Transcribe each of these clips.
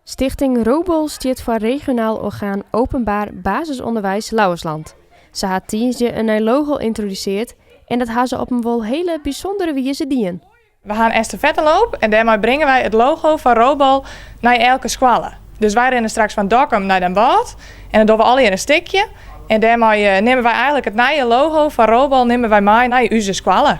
Stichting Roobol stiet foar Regionaal Orgaan Openbaar Basisonderwijs Lauwersland. Se ha tiisdei in nij logo yntrodusearre en dat ha se op in wol hiele bysûndere wize dien. We ha in estafetteloop en dêrmei bringe wy it logo fan Roobol nei elke skoalle. Dus wy rinne straks fan Dokkum nei Damwâld en dan dogge we allegear in stikje. En dêrmei eh, nimme wy eigentlik it nije logo fan Roobol nimme wy mei nei ús skoalle.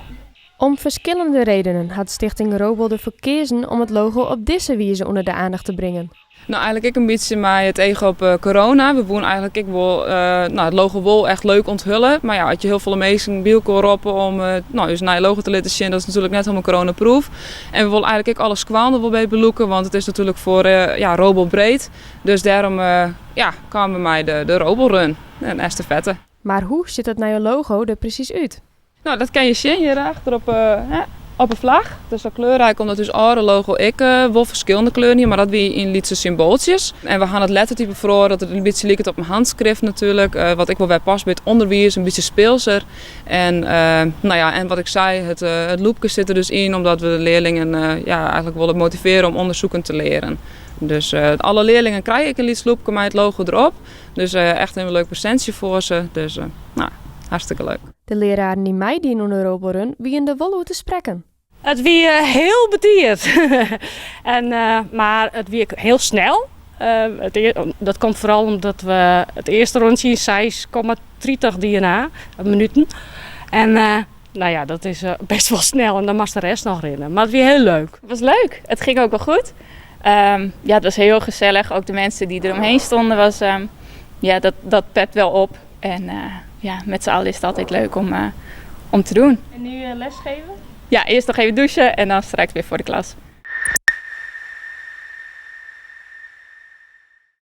Om ferskillende redenen hat Stichting Roobol derfoar keazen om it logo op dizze wize ûnder de oandacht te bringen. No, eigentlik ek in bytsje mei it each op eh, corona. We woene eigentlik ek wol uh, no, it logo wol echt leuk ûnthulle. Mar ja, as je hiel folle minsken by elkoar roppe om uh, no, ús nije logo te litten sjen, dat is natuerlik net hielendal coronaproof. En we wolle eigentlik ek alle skoallen der wol by belûke, want it is natuerlik foar ja, Roobol breed. Dus dêrom ja, kamen we mei de Roobol Run, in estafette. Mar hoe sjocht it nije logo der presys út? No, dat kinne je sjen hjir achter op 'e flagge. It is sa kleurryk omdat ús âlde logo ek wol ferskillende kleuren hie, mar dat wie yn lytse symboaltsjes. En we ha it lettertype feroare dat it in bytsje liket op in hânskrift natuerlik, wat ek wol wer past by it ûnderwiis, in bytsje speelser. En no ja, en wat ik sei, it loepke sit der dus yn omdat we de learlingen ja, eigentlik wolle motivearje om ûnderzoekend te learen. Dus alle learlingen krije ek in lyts loepke mei it logo derop. Dus echt in leuk presintsje foar se. Dus no, hartstikke leuk. De leararen dy't meidienen oan de Roobol Run wiene der wol oer te sprekken. It wie hiel betiid. En, mar it wie hiel snel. Dat komt foaral omdat we it earste rûntsje yn 6,30 dien ha, minuten. En no ja, dat is best wol snel en dan moatst de rest noch rinne. Mar it wie hiel leuk. Het was leuk. Het ging ook wel goed. Ja, het was heel gezellig. Ook de mensen die eromheen stonden, was, ja, dat pept wel op. En ja, met z'n allen is het altijd leuk om te doen. En nu lesgeven? Ja, eerst nog even douchen en dan straks weer voor de klas.